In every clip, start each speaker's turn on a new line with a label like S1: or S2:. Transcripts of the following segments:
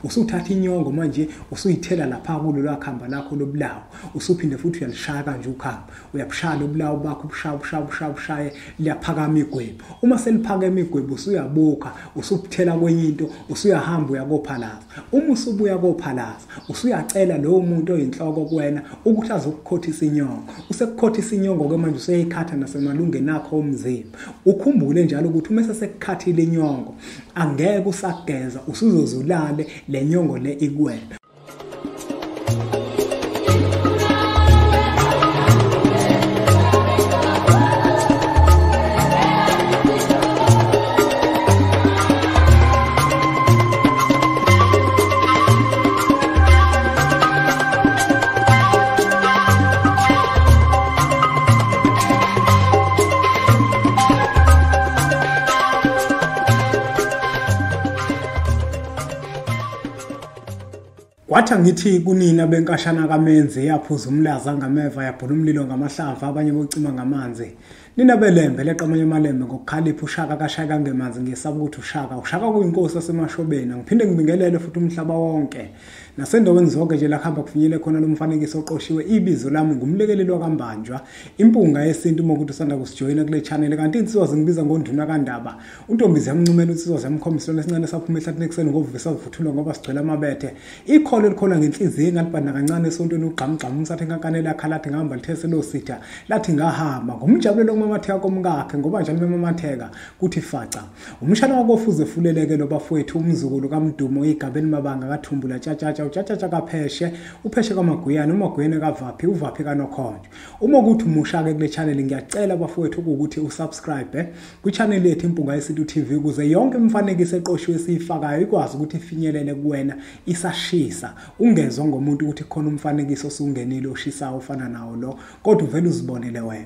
S1: Usuthatha inyongo manje usuyithela lapha kulo lwakhamba lakho lobulawo, usuphinde futhi uyalishaya kanje ukhamba, uyabushaya lobulawo bakho, ubushaya ubushaya ubushaya ubushaye, liyaphakama igwebu. Uma seliphakeme igwebu usuyabuka, usubuthela kwenye into, usuyahamba uyakophalaza. Uma usubuya kophalaza usuyacela lowo muntu oyinhloko kuwena ukuthi azokukhothisa inyongo. Usekukhothisa inyongo ke manje useyikhatha nasemalungeni akho omzimba. Ukhumbule njalo ukuthi uma sesekukhathile inyongo angeke usageza, usuzozulale le nyongo le ikuwena. Kwathi ngithi kunina benkashana kaMenzi yaphuza umlaza ngameva, yabhula umlilo ngamahlamvu, abanye bocima ngamanzi. Nina belembe leqa amanye amalembe ngokukhalipha, ushaka kashaya kangemanzi, ngiyesaba ukuthi ushaka kuyinkosi yasemashobeni. Ngiphinde ngibingelele futhi umhlaba wonke nasendaweni zonke nje la kuhamba kufinyele khona lo mfanekiso oqoshiwe. Ibizo lami ngumlekeleli wakaMbanjwa, impunga yesintu. Uma ukuthi usanda kusijoyina kule channel, kanti insizwa zingibiza ngonduna kaNdaba. Untombi ziyamncumela, insizwa ziyamkhombisa esincane saphuma ehlathini ekuseni ngovuka savuthulwa ngoba sigcwele amabethe. Ikholo elikhona ngenhliziyo engalibanda kancane esontweni, ugqamgqama umsathe enkankanela khalathi ngihamba lithese lo sitha lathi ngahamba ngumjabulelo kumamatheka komkakhe, ngoba njalo bemamatheka kuthi faca. Umshana wakofuze fuleleke lo bafowethu, umzukulu kaMdumo igabeni mabanga kaThumbula tshatshatsha, utshatshatsha kaPheshe, uPheshe kaMaguyana, uMaguyana kaVaphi, uVaphi kaNokhonjo. Uma ukuthi umusha ke kule channel, ngiyacela bafowethu ukuthi usubscribe kwi channel yethu Impunga Yesintu TV ukuze yonke imifanekiso eqoshiwe esiyifakayo ikwazi ukuthi ifinyelele kuwena isashisa. Ungezwa ngomuntu ukuthi khona umfanekiso osungenile oshisayo ofana nawo lo, kodwa uvele uzibonele wena.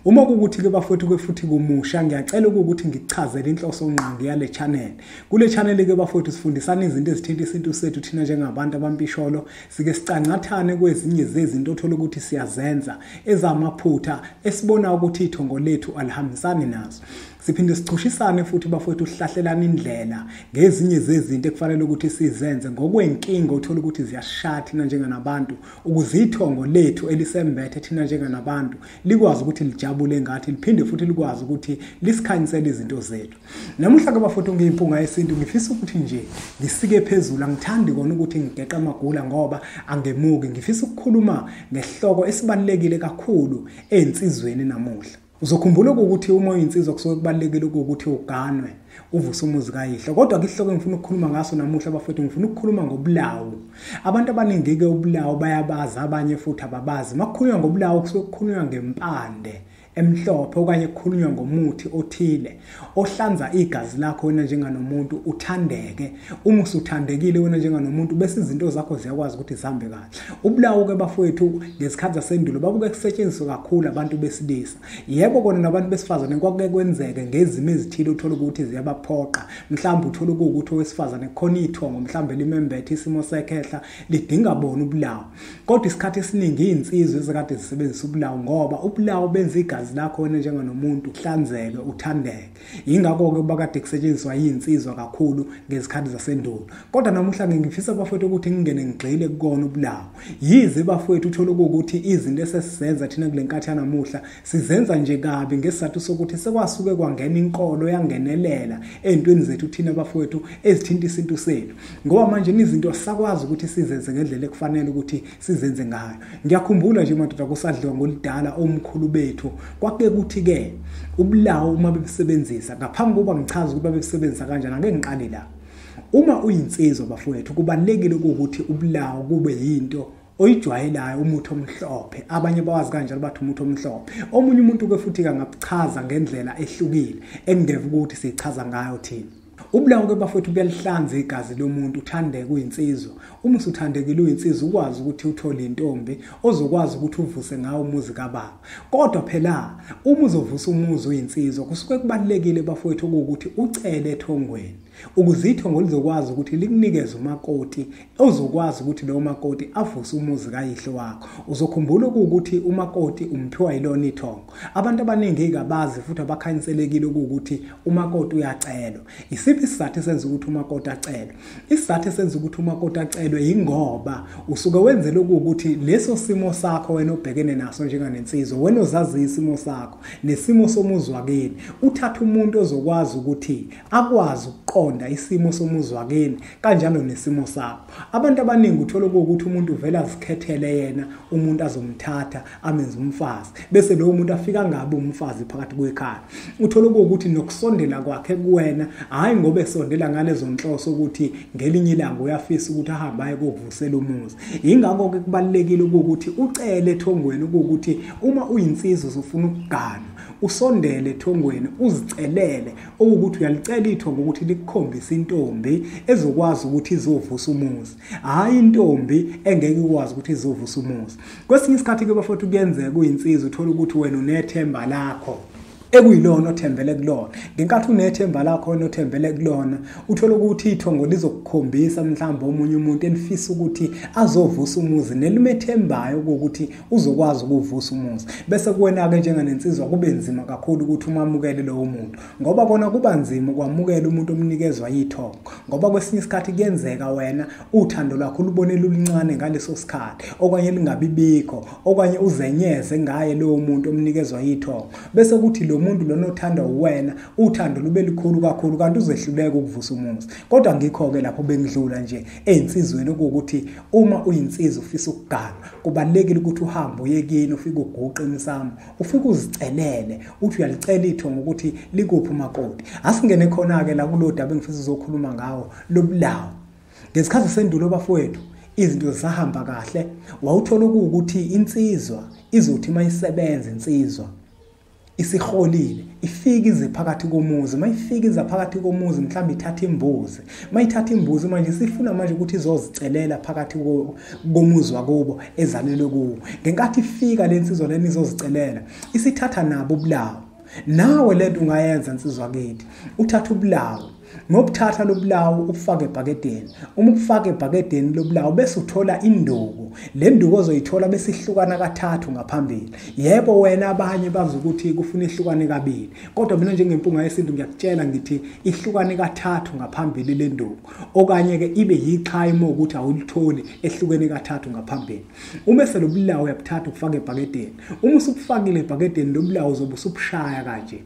S1: Uma kukuthi ke bafowethu ke futhi kumusha, ngiyacela ukuthi ngikuchazele inhloso ngqangi yale channel. Kule channel ke bafowethu sifundisana izinto ezithinta isintu sethu thina njengabantu abampisholo, sike sicancathane kwezinye zezinto othola ukuthi siyazenza ezamaphutha esibona ukuthi ithongo lethu alihambisani nazo. Siphinde sichushisane futhi bafowethu, sihlahlelana indlela ngezinye zezinto ekufanele ukuthi sizenze ngokwenkinga uthola ukuthi ziyashaya thina njenganabantu, ukuze ithongo lethu elisembethe thina njenganabantu likwazi ukuthi lijabule ngathi, liphinde futhi likwazi ukuthi lisikhanyisele izinto zethu. Namuhla ke bafowethu ngiyimpunga yesintu, ngifisa ukuthi nje ngisike phezulu. Angithandi kona ukuthi ngigeqe amagula ngoba angemuki. Ngifisa ukukhuluma ngehloko esibalulekile kakhulu ensizweni namuhla. Uzokhumbula ukuthi uma uyinsizwa kusuke kubalulekile ukuthi uganwe, uvuse umuzi kayihlo. Kodwa ke isihloko engifuna ukukhuluma ngaso namuhla bafowethu, ngifuna ukukhuluma ngobulawo. Abantu abaningi ke ubulawo bayabazi, abanye futhi ababazi. Makukhulunywa ngobulawo kusuke kukhulunywa ngempande emhlophe okanye kukhulunywa ngomuthi othile ohlanza igazi lakho wena njenganomuntu uthandeke. Uma usuthandekile wena njenganomuntu, bese izinto zakho ziyakwazi ukuthi zihambe kahle. Ubulawo ke bafowethu ngezikhathi zasendulo babuke kusetshenziswa kakhulu abantu besilisa. Yebo kona nabantu besifazane kwakuke kwenzeke ngezimo ezithile uthola ukuthi ziyabaphoqa. Mhlawumbe uthola ukuthi owesifazane khona ithongo mhlawumbe limembethe isimo sekhehla lidinga bona ubulawo. Kodwa isikhathi esiningi izinsizwa ezikade zisebenzisa ubulawo, ngoba ubulawo benza igazi lakho wena njenganomuntu uhlanzeke, uthandeke. Yingakho-ke bakade kusetshenziswa yinsizwa kakhulu ngezikhathi zasendulo. Kodwa namuhla ngifisa bafowethu ukuthi ngingene ngigxile kukona ubulawo. Yize bafowethu uthola ukuthi izinto esesizenza thina kule nkathi yanamuhla sizenza nje kabi ngesizathu sokuthi sekwasuke kwangena inkolo yangenelela ey'ntweni zethu thina bafowethu ezithinta isintu sethu, ngoba manje izinto sakwazi ukuthi sizenze ngendlela ekufanele ukuthi sizenze ngayo. Ngiyakhumbula nje madoda kusadliwa ngoludala omkhulu bethu, kwakuke kuthi-ke ubulawo uma bebusebenzisa, ngaphambi kokuba ngichaze ukuthi babebusebenzisa kanjani, ake ngiqale la. Uma uyinsizwa bafowethu, kubalulekile ukuthi ubulawo kube yinto oyijwayelayo, umuthi omhlophe. Abanye bawazi kanjalo bathi umuthi omhlophe. Omunye umuntu-ke futhi-ke angabuchaza ngendlela ehlukile engingeve ukuthi siyichaza ngayo thina. Ubulawo ke bafowethu buyalihlanza igazi lomuntu, uthandeke uyinsizwa. Uma usuthandekile uyinsizwa ukwazi ukuthi uthole intombi ozokwazi ukuthi uvuse ngawo umuzi kababa. Kodwa phela uma uzovusa umuzi uyinsizwa kusuke kubalulekile bafowethu ukuthi ucele ethongweni. Ukuze ithongo lizokwazi ukuthi likunikeze umakoti ozokwazi ukuthi lowo makoti avuse umuzi kayihlo wakho. Uzokhumbula ukuthi umakoti umphiwa yilona ithongo. Abantu abaningi kabazi futhi abakhanyiselekile ukuthi umakoti uyacelwa. Isiphi isizathu esenza ukuthi umakoti acelwe? Isizathu esenza ukuthi umakoti acelwe yingoba usuke wenzele ukuthi leso simo sakho wena obhekene naso njenganensizwa, wena ozazi isimo sakho nesimo somuzi wakini, uthatha umuntu ozokwazi ukuthi akwazi ukuqonda isimo somuzi wakini kanjalo nesimo sakho. Abantu abaningi uthola ukuthi umuntu uvela azikhethele yena umuntu azomthatha amenze umfazi, bese lowo muntu afika ngabe umfazi phakathi kwekhaya. Uthola ukuthi nokusondela kwakhe kuwena, hayi ngoba esondela ngalezo nhloso ukuthi ngelinye ilanga uyafisa ukuthi ahambe aye kokuvusela umuzi. Yingakho ke kubalulekile ukuthi ucele ethongweni ukuthi uma uyinsizwa uzofuna ukugana, usondele ethongweni uzicelele ukuthi uyalicela ithongo ukuthi likukhombise intombi ezokwazi ukuthi izovusa umuzi, hayi intombi engeke ikwazi ukuthi izovusa umuzi. Kwesinye isikhathi ke bafowethu kuyenzeka kuyinsizwa uthola ukuthi wena unethemba lakho ekuyilona othembele kulona. Ngenkathi unethemba lakho othembele kulona, uthola ukuthi ithongo lizokukhombisa mhlawumbe omunye umuntu elifisa ukuthi azovusa umuzi nelimethembayo ukuthi uzokwazi ukuvusa umuzi. Bese kuwena ke njenganensizwa kube nzima kakhulu ukuthi umamukele lowo muntu, ngoba kona kuba nzima ukwamukela umuntu omnikezwa ithongo, ngoba kwesinye isikhathi kuyenzeka wena uthando lwakho lubone lulincane ngaleso sikhathi, okanye lingabibikho, okanye uzenyeze ngaye lowo muntu omnikezwa ithongo, bese kuthi lo muntu lona othanda wena uthando lube likhulu kakhulu kanti uzehluleka ukuvusa umuzi. Kodwa ngikho ke lapho bengidlula nje einsizweni ukuthi uma uyinsizwa ufisa ukugana, kubalekile ukuthi uhambe uye kini ufike uguqe emsamo, ufike uzicelele uthi uyalicela ithongo ukuthi likuphi umakoti. Asingene khona ke la kulodaba engifisa uzokhuluma ngawo lobulawo. Ngesikhathi sendulo bafowethu izinto zahamba kahle, wawuthola ukuthi insizwa izothi mayisebenza insizwa isiholile ifike ize phakathi komuzi. Mayifike iza phakathi komuzi mhlawumbe ithatha imbuzi, mayithatha imbuzi manje sifuna manje ukuthi izozicelela phakathi komuzi wakubo ezalelwe kuwo. Ngenkathi ifika lensizwa lena izozicelela, isithatha nabo ubulawo. Nawe lento ungayenza insizwa kithi, uthatha ubulawo, ngobuthatha lobulawo ufake ebhakedeni. Uma ukufaka ebhakedeni lobulawo bese uthola induku. Le nduku ozoyithola bese ihlukana kathathu ngaphambili. Yebo wena abanye bazi ukuthi kufuna ihlukane kabili, kodwa mina njengempunga yesintu ngiyakutshela ngithi ihlukane kathathu ngaphambili le nduku, okanye ke ibe yixhayi uma ukuthi awulitholi ehlukene kathathu ngaphambili. Uma selobulawo uyabuthatha ukufaka ebhakedeni. Uma usubufakile ebhakedeni lobulawo uzobe usubushaya kanje,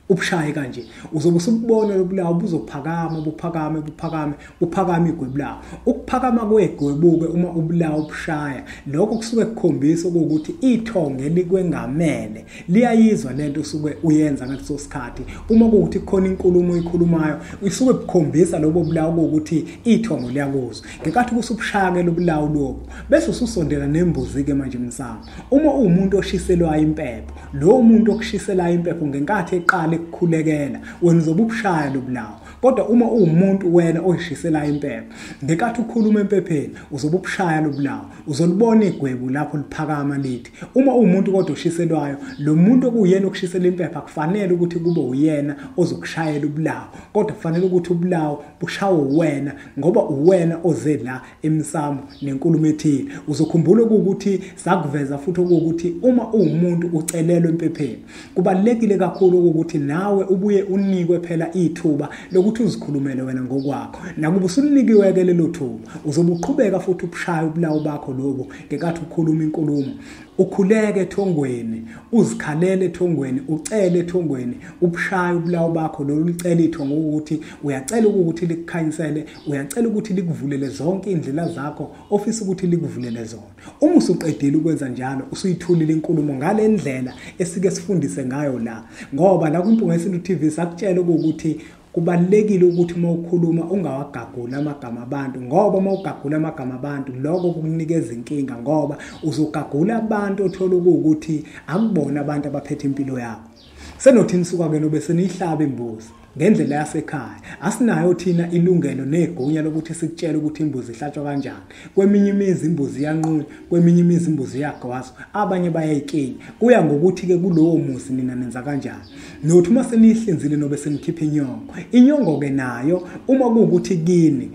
S1: ubushaye kanje, uzobe usubona lobulawo buzophakama buphakame buphakame buphakame igwebu lawo. Ukuphakama kwegwebu ke uma ubulawo ubushaya, lokho kusuke kukhombisa ukuthi ithongo elikwengamele liyayizwa lento usuke uyenza ngaleso sikhathi. Uma kuwukuthi khona inkulumo oyikhulumayo, isuke kukhombisa lobo bulawo ukuthi ithongo liyakuzwa. Ngenkathi kusubushaya ke lobulawo lobo, bese ususondela nembuzi ke manje emsamo. Uma uwumuntu oshiselwayo impepho, lowo muntu okushiselayo impepho ngenkathi eqala ukukhulekela, wena uzobe ubushaya lobulawo. Kodwa uma uwumuntu wena oyishisela impepho, ngenkathi ukhuluma empepheni uzobe ubushaya lobulawo, uzolibona igwebu lapho liphakama lithi. Uma uwumuntu kodwa oshiselwayo, lo muntu okuyena okushisela impepho akufanele ukuthi kube uyena ozokushayela ubulawo, kodwa kufanele ukuthi ubulawo bushawe wena, ngoba uwena oze la emsamo nenkulumo ethile. Uzokhumbula ukuthi sakuveza futhi ukuthi uma uwumuntu ucelelwe empepheni, kubalekile kakhulu ukuthi nawe ubuye unikwe phela ithuba lokuthi uzikhulumele wena ngokwakho. Nakuba usulinikiwe ke lelo thuba, uzobe uqhubeka futhi ubushaya ubulawo bakho lobo ngenkathi ukhuluma inkulumo. Ukhuleke ethongweni, uzikhalele ethongweni, ucele ethongweni, ubushaya ubulawo bakho lolu licela ithongo ukuthi uyacela ukuthi likukhanyisele, uyacela ukuthi likuvulele zonke indlela zakho ofisa ukuthi likuvulele zona. Uma usuqedile ukwenza njalo, usuyithulile inkulumo ngale ndlela esike sifundise ngayo la, ngoba la kwiMpunga Yesintu TV sakutshela ukuthi kubalekile ukuthi uma ukhuluma ungawagagula amagama abantu, ngoba uma ugagula amagama abantu lokho kukunikeza inkinga, ngoba uzogagula abantu othola ukuthi akubona abantu abaphethe impilo yakho. Senothi nisuka ke nobe seniyihlaba imbuzi. ngendlela yasekhaya. Asinayo thina ilungelo negunya lokuthi sikutshele ukuthi imbuzi ihlatshwa kanjani. Kweminye imizi imbuzi iyanqunywa, kweminye imizi imbuzi iyagwazwa, abanye bayayikinya. Kuya ngokuthi ke kulowo muzi nina nenza kanjani. Nothi uma seniyihlinzile nobe senikhipha inyongo, inyongo ke nayo uma kuwukuthi kini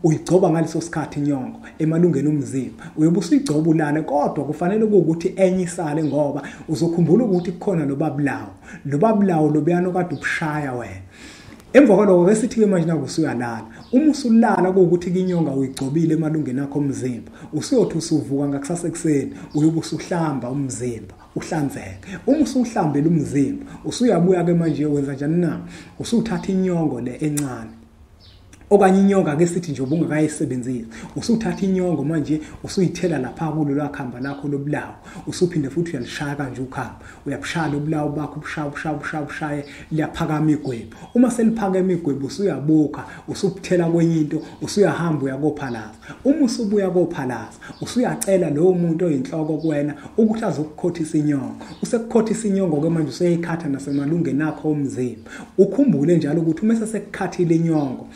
S1: uyigcoba ngaleso sikhathi inyongo emalungeni omzimba, uyobe usuyigcoba ulale, kodwa kufanele ukuthi enye isale, ngoba uzokhumbula ukuthi kukhona lobabulawo, lobabulawo lobuyana okade ubushaya wena. Emva kwaloko ke sithi ke manje naku usuyalala. Uma usulala kuwukuthi inyonga uyigcobile emalungeni akho omzimba, usuyothi usuvuka ngakusasa ekuseni uyobe usuhlamba umzimba uhlanzeke. Uma usuhlambela umzimba usuyabuya ke manje wenza njani na? Usuthatha inyongo le encane okanye inyonga ke sithi nje ubungakayisebenzisi, usuthatha inyongo manje usuyithela lapha kulo lwakhamba lakho lobulawo, usuphinde futhi uyalishaya kanje ukhamba, uyabushaya lobulawo bakho, ubushaya ubushaya ubushaya ubushaye, liyaphakama igwebu. Uma seliphakema igwebu usuyabuka, usubuthela kwenye into, usuyahamba uyakophalaza. Uma usubuya kophalaza usuyacela lowo muntu oyinhloko kuwena ukuthi azokukhothisa inyongo. Usekukhothisa inyongo ke manje useyikhatha nasemalungeni akho omzimba. Ukhumbule njalo ukuthi uma sesekukhathile inyongo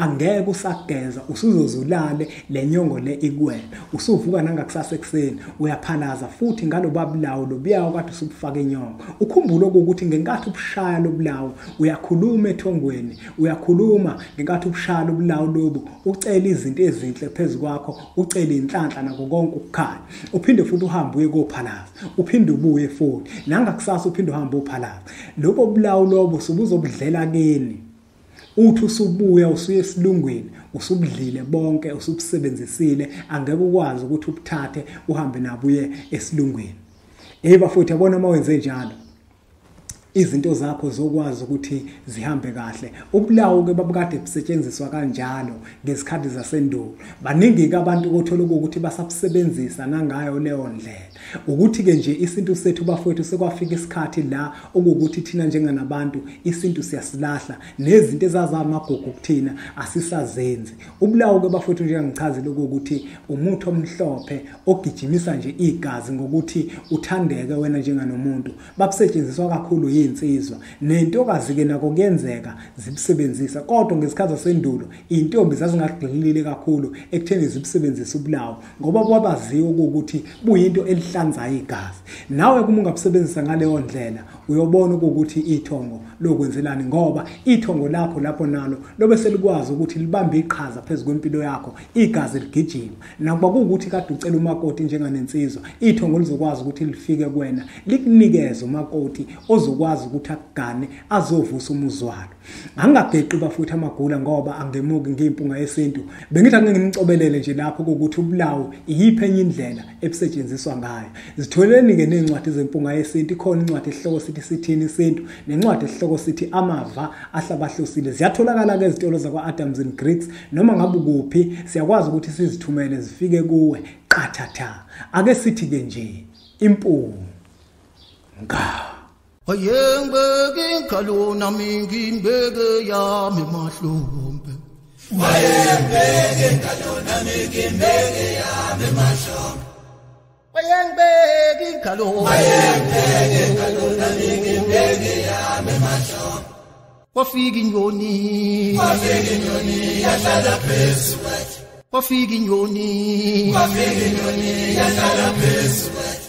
S1: angeke usageza, usuzozulale le nyongo le ikuwena. Usuvuka nangakusasa ekuseni uyaphalaza futhi ngalobabulawo lobuyawo kade usubufaka inyongo. Ukhumbule ukuthi ngenkathi ubushaya lobulawo uyakhuluma ethongweni, uyakhuluma ngenkathi ubushaya lobulawo lobu, ucela izinto ezinhle phezu kwakho, ucela inhlanhla nako konke ukukhanya. Uphinde futhi uhambe uye kophalaza, uphinde ubuye futhi nangakusasa uphinde uhambe uphalaza. Lobo bulawo lobo subuzobudlela kini. Uthi usubuya usuye esilungwini usubudlile bonke, usubusebenzisile, angeke ukwazi ukuthi ubuthathe uhambe nabuye esilungwini. Bafowethu, yabona uma wenze njalo izinto zakho zokwazi ukuthi zihambe kahle. Ubulawo ke babukade busetshenziswa kanjalo ngezikhathi zasendulo. Baningi ke abantu othola ukuthi basabusebenzisa nangayo leyo ndlela. Ukuthi ke nje isintu sethu bafowethu sekwafika isikhathi la okuwukuthi thina njenganabantu isintu siyasilahla, nezinto ezazamagugu kuthina asisazenzi. Ubulawo ke bafowethu njengangichazile ukuthi umuthi omhlophe ogijimisa nje igazi ngokuthi uthandeke wena njenganomuntu. Babusetshenziswa kakhulu insizwa nentokazi ke nako kuyenzeka zibusebenzisa, kodwa ngesikhathi sasendulo intombi zazingagxilile kakhulu ekutheni zibusebenzise ubulawo, ngoba kwabaziwa ukuthi buyinto elihlanzayo igazi. Nawe kuma ungabusebenzisa ngaleyo ndlela uyobona ukuthi ithongo lokwenzelani, ngoba ithongo lakho lapho nalo lobe selikwazi ukuthi libambe iqhaza phezulu kwempilo yakho, igazi ligijima. Nakuba kuwukuthi kade ucela umakoti njenganensizwa, ithongo lizokwazi ukuthi lifike kuwena likunikeze umakoti ozokwazi ukuthi akugane azovusa umuzwalo. Angingageqi bafuthu amagula ngoba angemuki ngimpunga yesintu. Bengithi angeke ngimcobelele nje lapho ukuthi ubulawo iyiphi enye indlela ebusetshenziswa ngayo. Zitholeni ke nezincwadi zempunga yesintu, ikhona incwadi esihloko sithi sithini isintu, nencwadi esihloko sithi amava ahlabahlosile. Ziyatholakala ke ezitolo zakwa Adams and Griggs, noma ngabe kuphi siyakwazi ukuthi sizithumele zifike kuwe qathatha. Ake sithi ke nje impunga.
S2: Wayengibeke inkalo nami ngimbeke yami mahlombe.
S3: Wayengibeke inkalo nami ngimbeke yami mahlombe.
S2: Wayengibeke inkalo,
S3: wayengibeke inkalo nami ngimbeke yami mahlombe.
S2: Wafika inyoni,
S3: wafika inyoni yahlala phezu kwethu.
S2: Wafika inyoni,
S3: wafika inyoni yahlala phezu kwethu.